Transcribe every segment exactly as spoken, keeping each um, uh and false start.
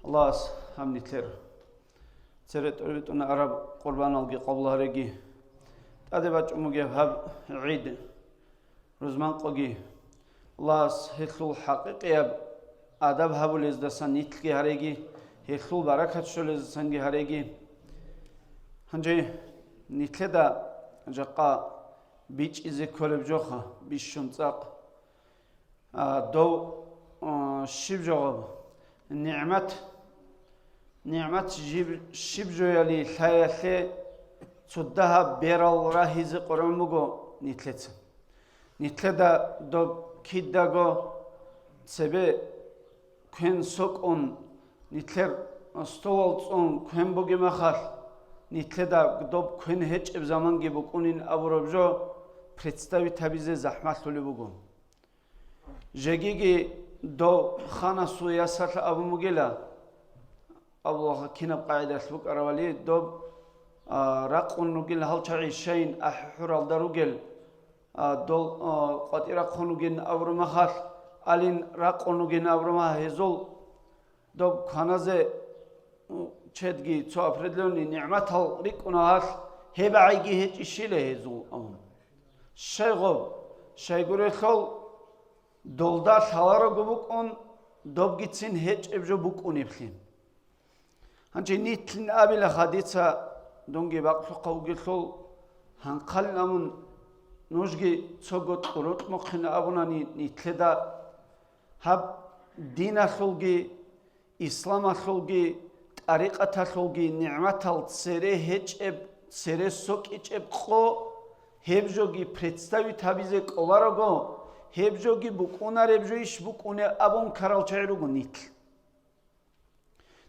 Аллагьас гьаб нилъер цере тӀоритӀуна араб къурбаналги къабул гьареги, тӀаде бачӀун бугеб гьаб гӀид, рузманкъоги, Аллагьас гьелъул хӀакъикъияб адаб гьабулездасан нилъги гьареги, гьелъул баракат щолездасанги гьареги. Гьанже нилъеда жакъа бичӀчӀизе кколеб жоха, бищун цӀакъ. А, дов, а, щиб жо гьаб? НигӀмат, нигӀмат жиб-, щиб жояли лъаялъе цо дагьаб берал рагьизе къоргӀун буго нилъеца. Нилъеда доб кидаго цебе квен сокӀун, нилъер столал цӀун квен бугеб махалъ, нилъеда доб квен гьечӀеб заманги букӀунин абураб жо представить гьабизе захӀмалъулеб буго. Жегиги дов ханасул ясалъ абун бугила, абулаха кинаб къагӀидалъ букӀаравали, доб, а, ракъун ругел гьал чагӀи щайин ахӀи-хӀуралда ругел, а, дол, а, къватӀи рахъун ругин абурмахалъ, алин ракъун ругин абурмаха гьезул, доб кваназе, у, чедги цо определённый нигӀматал рикӀкӀуна гьалъ, гьеб гӀайги гьечӀищила гьезул абун. Щайгъуб, щайгурелъул, долда лъаларого букӀун, добгицин гьечӀеб жо букӀунеблъи. Гьанже нилъин абила хадица, дунги бакълъухъав вугелъул, гьанхъалин абун, нужги цого кьурутӀмухъин абунани нилъеда, гьаб диналъулги, исламалъулги, тӀарикъаталъулги нигӀматал цере гьечӀеб, цере сокӀичӀеб къо, гьеб жоги представить гьабизе кӀоларого, гьеб жоги букӀунареб жойищ букӀунеб абун ккарал чагӀи руго нилъ.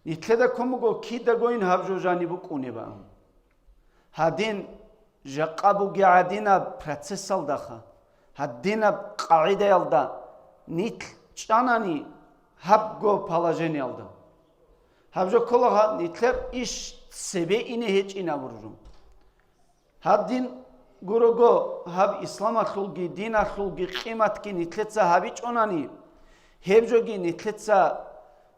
Нилъеда ккун буго кидагойин гьаб жо жаниб букӀунеб абун. Гьадин жакъа бугеб гӀадинаб процессалдаха, гьадинаб къагӀидаялда нилъ чӀанани гьабго положениялда. Гьаб жо ккола гьаб нилъер иш цебе ине гьечӀин абуржун. Гьаб дин гурого, гьаб исламалъулги диналъулги къиматги нилъеца гьабичӀонани, гьеб жоги нилъеца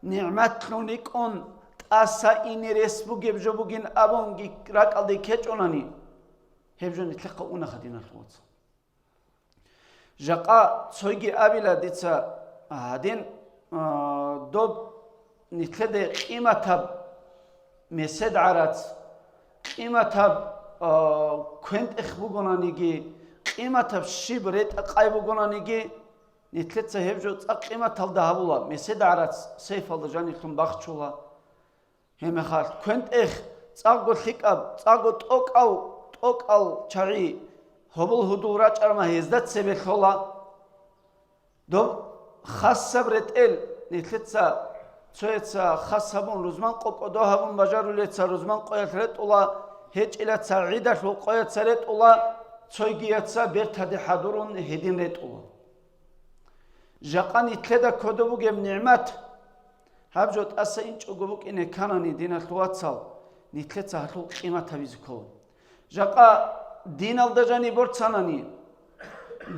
нигӀматлъун рикӀкӀун, тӀаса ине рес бугеб жо бугин абунги ракӀалде ккечӀонани, гьеб жо нилъехъа унаха, диналъул вацал. Жакъа цойги абила дица гьадин, а, доб нилъеде къиматаб месед гӀарац, къиматаб, а, квен-тӀех бугонаниги, къиматаб щиб ретӀа-къай бугонаниги, нилъеца гьеб жо цӀакъ къиматалда гьабула, месед гӀарац сейфалда жанирлъун бахчула. Гьеб мехалъ квен-тӀех цӀакъго лъикӀаб, цӀакъго тӀокӀав, тӀокӀал чагӀи гьобол гьудул рачӀарма гьезда цебе лъола. Доб хасаб ретӀел нилъеца цояца хас гьабун, рузман къо кӀодо гьабун бажарулеца рузман къоялъ ретӀула, гьечӀилаца гӀидалъул къояца ретӀула, цойгияца бертаде хӀадурун гьедин ретӀула. Жакъа нилъеда кодо бугеб нигӀмат, гьаб жо тӀаса инчӀого букӀине кканани, диналъул вацал, нилъеца гьалъул къимат гьабизе ккола. Жакъа диналда жаниб борцанани,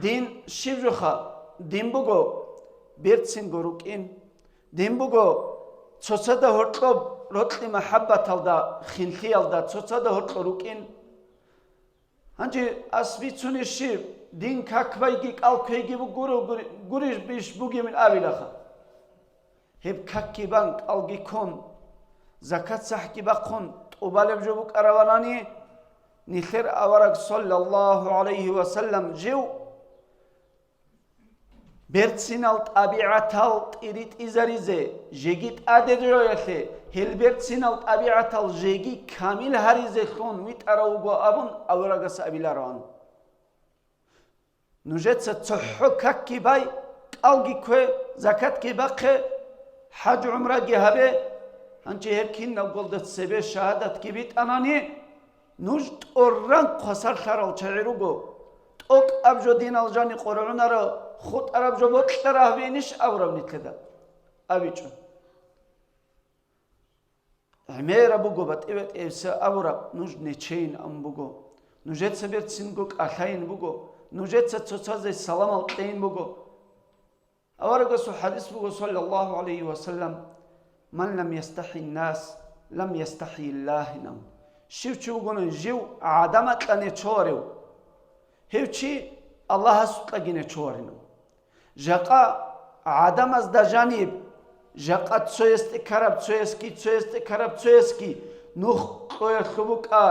дин щиб жоха? Дин буго берцинго рукӀин. Дин буго цоцазда гьоркьоб рокьи махӀаббаталда, хинлъиялда цоцазда гьоркьо рукӀин. Гьанже ас бицунеб щиб, дин как байги кӀал квейги бугуро гури-, гурищ бугебин абилаха. Гьеб какги бан, кӀалги ккун, закат-сахӀги бахъун тӀубалеб жо букӀараванани, нилъер авараг, саллаллагьу гӀалайгьи ва саллам, жив берцинал тӀабигӀатал тӀиритӀизаризе, жеги тӀаде жоялъе, гьел берцинал тӀабигӀатал жеги камил гьаризелъун витӀарав вуго абун аварагас абилароан. Нужеца цохӀо какги бай, кӀалги ккве, закатги бахъе, хӀаж-гӀумраги гьабе, гьанже гьеб кинабголда цебе шагьадатги битӀанани, нуж тӀорран хвасарлъарал чагӀи руго, тӀокӀаб жо динал жани къоргӀунаро, хутӀараб жо бокьараб гьабинищ абураб нилъеда абичӀо. ГӀемераб буго батӀи-батӀияб абураб, нуж нечейин абун буго, нужеца берцинго кӀалъайин буго, нужеца цоцазе саламал кьейин буго. Аварагасул хадис буго, саллаллагьу гӀалайгьи ва саллам, «Ман лам ястахӀи нас, лам ястахӀи Аллагь», – ин абун. Щив чи вугони жив гӀадамал кьаничӀорев, гьев чи Аллагьасукьаги нечӀорин абун. Жакъа гӀадамазда жаниб, жакъа цоясде ккараб цоясги, цоясде ккараб цоясги, нух кьоялъул букӀа,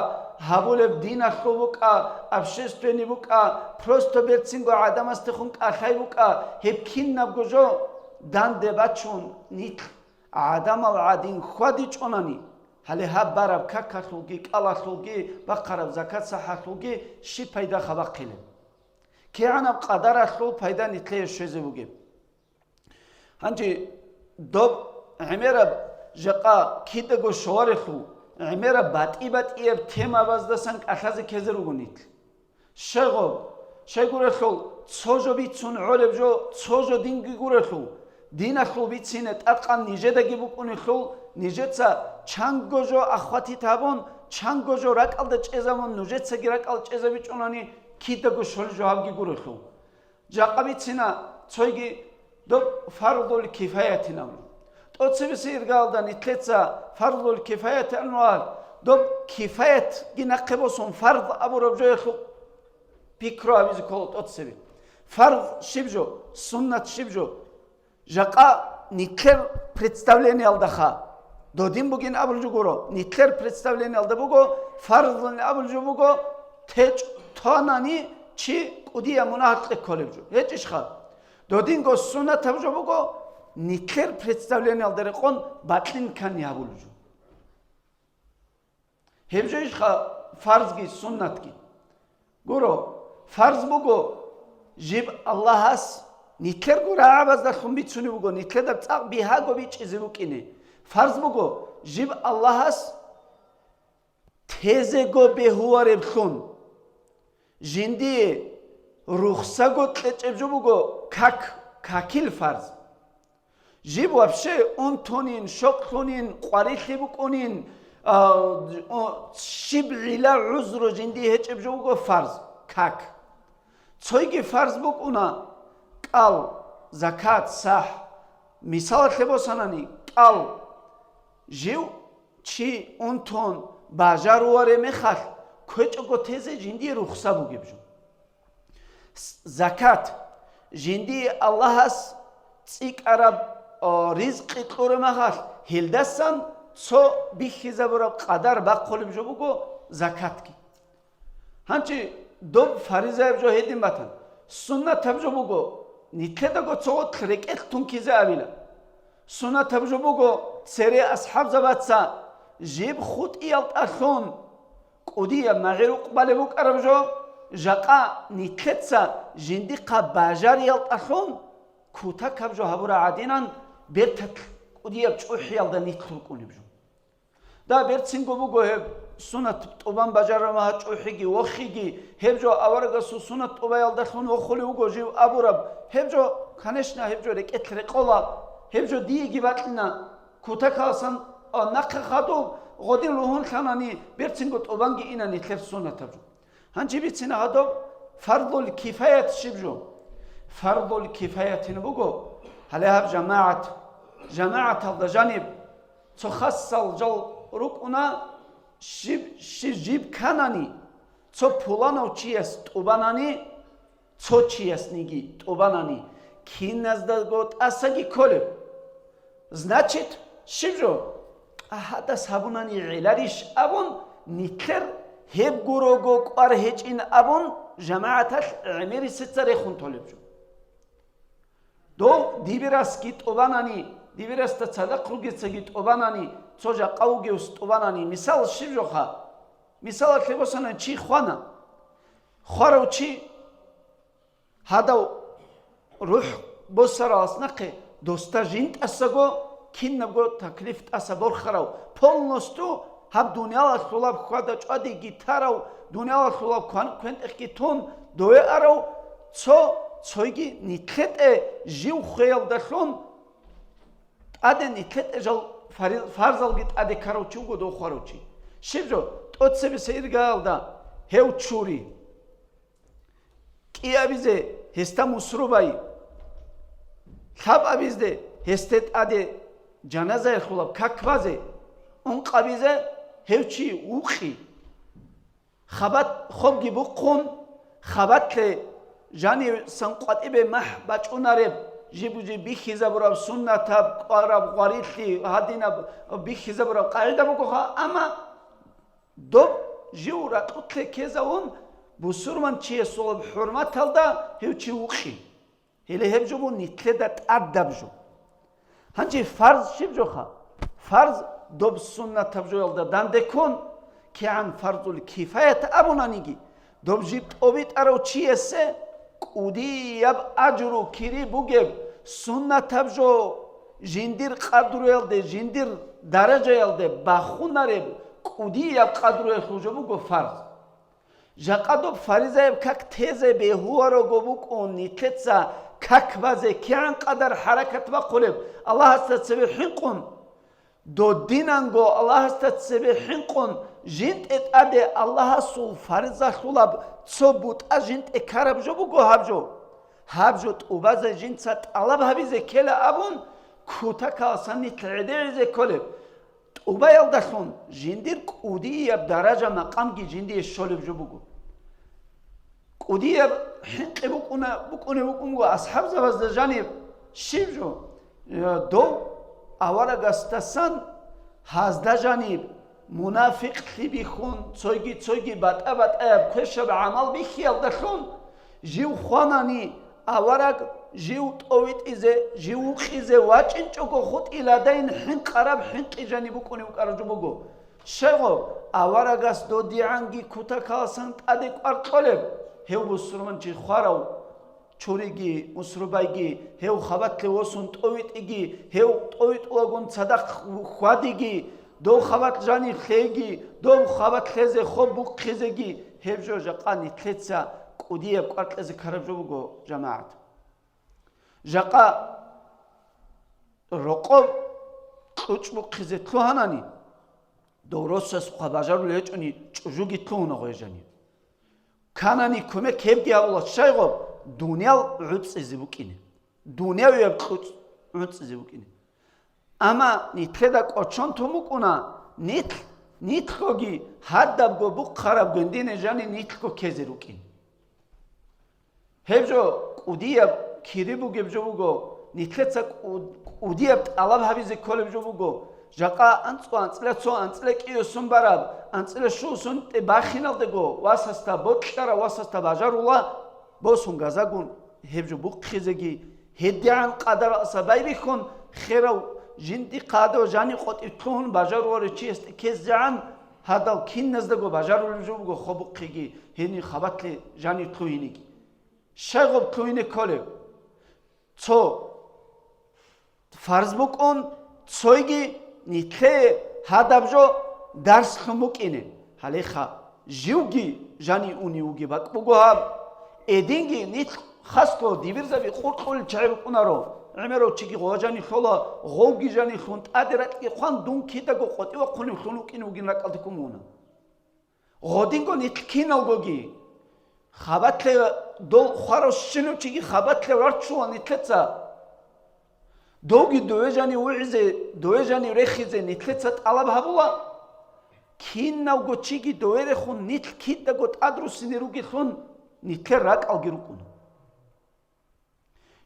гьабулеб диналъул букӀа, общественный букӀа, просто берцинго гӀадамасдехун кӀалъай букӀа, гьеб кинабго жо данде бачун, нилъ гӀадамал гӀадин хьвадичӀонани, гьале гьаб бараб какалъулги, кӀалалъулги, бахъараб закат-сахӀалъулги щиб пайда хабахъилеб? КигӀанаб къадаралъул пайда нилъее щвезе бугеб? Гьанже доб гӀемераб жакъа кидаго щоларелъул, гӀемераб батӀи-батӀияб темабаздасан кӀалъазе ккезе руго нилъ. Щайгъаб, щайгурелъул, цо жо бицун гӀолеб жо, цо жо динги гурелъул, диналъул бицине тӀадкъан нижедаги букӀунелъул, нижеца чанго жо ахватит гьабун, чанго жо ракӀалда чӀезабун, нужецаги ракӀал чӀезабичӀунани кидаго щолеб жо гьабги гурелъул. Жакъа бицина цойги доб фарзул кифаятин абун. ТӀоцебесеб иргаялда нилъеца фарзул кифаятин абун, доб кифаятги нахъе босун фарз абураб жоялъухъ пикру гьабизе ккола тӀоцебе. Фарз щиб жо, суннат щиб жо? Жакъа нилъер представлениялдаха додин бугин абулеб жо гуро, нилъер представлениялда буго, фарзлъун абулеб жо буго, течӀ тонани чи кӀудияб мунагьалъе кколеб жо. ГьечӀищха? Додинго суннатаб жо буго, нилъер представлениялда рекъон бакьин ккани гьабулеб жо. Гьеб жойищха фарзги суннатги? Гуро, фарз буго, жиб Аллагьас нилъерго рагӀабаздалъун бицунеб буго, нилъеда цӀакъ бигьаго бичӀчӀизе букӀине. Фарз буго, жиб Аллагьас тезего бегьулареблъун. Жиндие рухсаго кьечӀеб жо буго как, какил фарз. Жиб вообще унтунин, щокълъунин, къварилъи букӀунин, а, о, щиб гӀила гӀузру жиндие гьечӀеб жо буго фарз, как. Цойги фарз букӀуна кӀал, закат, сахӀ. Мисалалъе босанани, кӀал. Жив чи унтун бажаруларе мехалъ, кквечӀого тезе жиндие рухса бугеб жо. С-, закат, жиндие Аллагьас цӀикӀкӀараб, о, ризкъи кьураб мехалъ, гьелдасан цо бихьизабураб къадар бахъулеб жо буго закатги. Гьанже доб фаризаяб жо гьедин батан, суннатаб жо буго, нилъедаго цо вокьи рекӀелъ тункизе абила. Суннатаб жо буго, цере асхӀабзабаца жиб хутӀиялдалъун кӀудияб магӀирукъ балеб букӀараб жо, жакъа нилъеца жиндихъа бажариялдалъун кутакаб жо гьабураб гӀадинан, берталъ кӀудияб чӀухӀиялда нилъ рукӀунеб жо. Да, берцинго буго гьеб сунат тӀубан бажараб мехалъ чӀухӀиги вохиги, гьеб жо аварагасул сунат тӀубаялдалъун вохулев вуго жив абураб, гьеб жо, конечно, гьеб жо рекӀелъ рекъола, гьеб жо диеги бакьина, кутакаласан, а, нахъа хадуб гъодин лугьун лъанани, берцинго тӀубанги ина нилъер сунатаб жо. Гьанже бицина гьадаб фарзул кифаят щиб жо? Фарзул кифаятин буго, гьале гьаб жамагӀат, жамагӀаталда жаниб цо хасал жал рукӀуна, щиб, щи-, жиб канани, цо пуланав чияс тӀубанани, цо чиясниги тӀубанани, киназдаго тӀасаги кколеб. Значит, щиб жо? ТӀагьадас гьабунани гӀеларищ абун, нилъер гьеб гурого кӀвар гьечӀин абун, жамагӀаталъ гӀемерисеца рехун толеб жо. Дов дибирасги тӀубанани, дибирасда цадахъ ругецаги тӀубанани, цо жакъа вугевс тӀубанани, мисал щиб жоха? Мисалалъе босана, чи хвана. Хварав чи гьадав рухӀ босаралас нахъе досда жинтӀасаго кинабго таклиф тӀаса борхарав, полностью гьаб дуниялалъулаб хьвада-чӀвадиги тарав, дуниялалъулаб кван-, квен-тӀехги тун дове арав цо, цойги нилъетӀе жив хвеялдалъун тӀаде нилъетӀе жал фари-, фарзалги тӀаде ккарав чи вуго дов хварав чи. Щиб жо? ТӀоцебесеб иргаялда гьев чури. КӀиабизе гьесда мусру бай. Лъабабизде гьесде тӀаде Жаназаялъулаб как базе, ункъабизе гьев чи вукъи. Хабат хобги бухъун, хабатлъе жанивсан къватӀибе махӀ бачӀунареб, жиб-жиб бихьизабураб суннатаб, кӀвараб гъварилъи гьадинаб бихьизабураб къагӀида бугоха, амма доб жив ракьулъе ккезавун, бусурманчиясул хӀурматалда гьев чи вукъи. Гьеле гьеб жо буго нилъеда тӀадаб жо. Гьанже фарз щиб жоха? Фарз доб суннатаб жоялда данде ккун, кигӀан фарзул кифаят абунаниги, доб жиб тӀобитӀарав чиясе кӀудияб ажру кири бугеб суннатаб жо, жиндир къадруялде, жиндир даражаялде бахунареб кӀудияб къадруялъул жо буго фарз. Жакъа доб фаризаяб как тезе бегьуларого букӀун, нилъеца как базе кигӀан къадар хӀаракат бахъулеб Аллагьасда цебе хӀинкъун. Додинанго Аллагьасда цебе хӀинкъун, жинтӀе тӀаде Аллагьасул фаризалъулаб цо бутӀа жинтӀе ккараб жо буго гьаб жо. Гьаб жо тӀубазе жинца тӀалаб гьабизе ккела абун, кутакаласан нилъ гӀедегӀизе кколеб. ТӀубаялдалъун жиндир кӀудияб даража-макъамги жиндие щолеб жо буго. КӀудияб хӀинкъи букӀуна-, букӀунеб букӀунго асхӀабзабазда жаниб щиб жо? Э, дов аварагасдасан гьазда жаниб мунафикълъи бихьун, цойги-цойги батӀа-батӀаяб квешаб гӀамал бихьиялдалъун, жив хванани, авараг жив тӀовитӀизе, жив вукъизе вачӀинчӀого хутӀиладайин хӀинкъараб хӀинкъи жаниб букӀунеб букӀараб жо буго. Щайгъо, аварагас додигӀанги кутакаласан тӀаде кӀвар кьолеб, гьев бусурманчи хварав чуриги, мусрубайги, гьев хабатлъе восун тӀовитӀиги, гьев тӀовитӀулагун цадахъ хьвадиги, дов хабат жанив лъеги, дов хабат лъезе хоб бухъизеги, гьеб жо жакъа нилъеца кӀудияб кӀвар кьезе ккараб жо буго, жамагӀат. Жакъа рокъоб кьучӀ бухъизе лъугьанани, дов росасухъа бажарулев гьечӀони, чӀужуги лъугьуна гъой жанив. Канани кумек гьебги гьабула, щайгъо, дуниял гӀуцӀизе букӀине, дуниявияб кьучӀ гӀуцӀизе букӀине. Амма нилъеда кӀочон тун букӀуна, нилъ, нилъгоги гьадабго бухъараб гвендине жанив нилъго ккезе рукӀин. Гьеб жо кӀудияб кири бугеб жо буго, нилъеца кӀу-, кӀудияб тӀалаб гьабизе кколеб жо буго, жакъа анцӀго анцӀила цо анцӀила кӀиосун бараб, анцӀила щуусун тӀе бахиналдаго васасда, бокьарав васасда бажарула, босун газагун гьеб жо бухъизеги, гьедигӀан къадаралъа байбихьун, херав жинди хъадав жанив къотӀив лъугьун бажаруларев чиясда ккезегӀан, гьадал киназдаго бажарулеб жо буго хоб бухъиги, гьенив хабатлъи жанив лъугьиниги. Щайгъоб лъугьине кколев? Цо фарз букӀун, цойги нилъее гьадаб жо дарслъун букӀине. Гьалеха, живги жанив унев вугеб бакӀ буго гьаб. Эдинги нилъ хасго дибирзаби къуркьулел чагӀи рукӀунаро. ГӀемерав чиги гъо жанив лъола, гъовги жанив лъун, тӀаде ракьги хъван, дун кидаго къотӀи вахъунев лъун вукӀине вугин ракӀалде ккун вуна. Гъодинго нилъ киналгоги, хабатлъе дол хварав щинав чиги хабатлъе варччула нилъеца. Довги дове жанив вугӀизе, дове жанив рехизе нилъеца тӀалаб гьабула. Кинавго чиги дове рехун нилъ кидаго тӀадруссине ругелъун нилъер ракӀалги рукӀуна.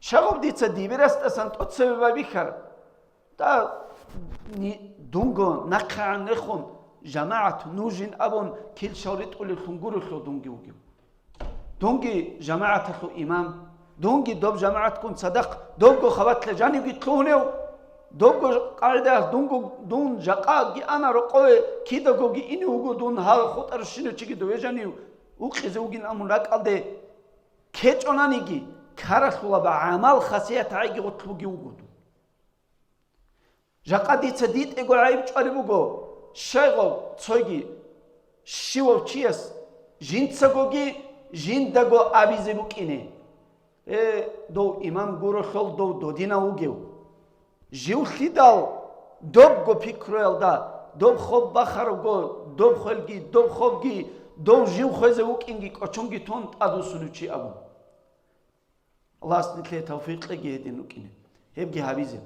Щагъуб дица дибирасдасан тӀоцебе байбихьар, да, ни-, дунго нахъегӀан рехун, жамагӀат нужин абун килщал ритӀулевлъун гурелъул дунги вугев. Дунги жамагӀаталъул имам, дунги доб жамагӀатгун цадахъ добго хабатлъа жанивги лъугьунев, добго къагӀидаялъ дунго, дун жакъаги ана рокъове, кидагоги инев вуго дун гьал хутӀарав щинав чиги дове жанив вукъизе вугин абун ракӀалде ккечӀонаниги, ккаралъулаб гӀамал-хасият гӀайги гъорлъ бугев вуго. Жакъа дица дитӀего гӀайиб чӀвалеб буго, щайгъав цойги щивав чияс жинцагоги жиндаго абизе букӀине. Э, дов имам гурелъул дов додинав вугев. Живлъидал добго пикруялда, доб хоб бахарабго, доб хвелги, доб хобги, дов жив хвезе вукӀинги кӀочонги тун тӀадвуссунев чи абун. Аллагьас нилъее тавфикъ кьеги гьедин рукӀине. Гьебги гьабизе.